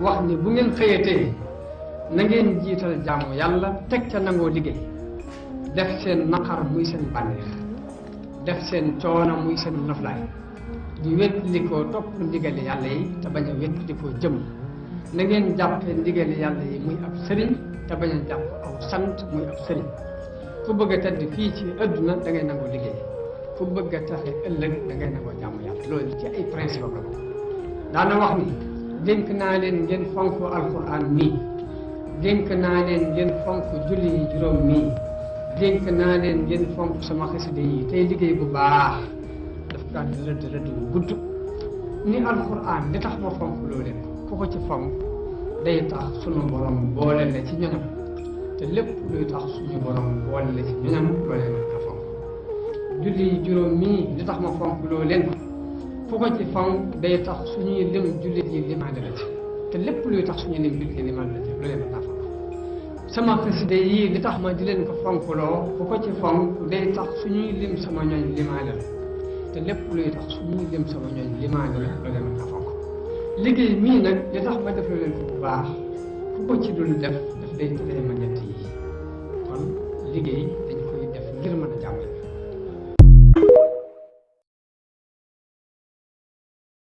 wax ni bu ngeen xëyatee na ngeen jiital jaamu yàlla teg ca nangoo liggéey def seen naqar muy seen bànneex def seen coono muy seen noflaay di wétlikoo topp ndigali yàlla yi te bañ a wétlikoo jëm na ngeen jàppee ndigali yàlla yi muy ab sëriñ te bañ a jàpp aw sant muy ab sëriñ ku bëgg a tedd fii ci adduna da ngay nangoo liggéey ku bëgg a taxe ëllëg da ngay nangoo jaamu yàlla loolu ci ay principe la ko daana wax ni dénk naa leen ngeen fonk alquran mii dénk naa leen ngeen fonk julli yi juróom mii dénk naa leen ngeen fonk sama xasida yi tey liggéey bu baax daf kaa di rëdd bu gudd ni alquran li tax ma fonk loo leen ku ko ci fonk day tax sunu borom boole la ci ñoñam te lépp luy tax suñu borom boole la ci ñoñam loolee mën nga fonk julli yi juróom mii li tax ma fonk loo leen ku ko ci fonk day tax suñuy lim jullit yi limaale la ci te lépp luy tax suñuy lim jullit yi limaale la ci loolee mën naa fonk sama xasida yii li tax ma di leen ko fonkloo ku ko ci fonk day tax suñuy lim sama ñooñ limaale la te lépp luy tax suñuy lim sama ñooñ limaale la loolee mën naa fonk liggéey mii nag li tax ma def leen ko bu baax ku ko ci dul def daf day tere ma ñett yi kon liggéey dañ koy def ngir mën a jàmm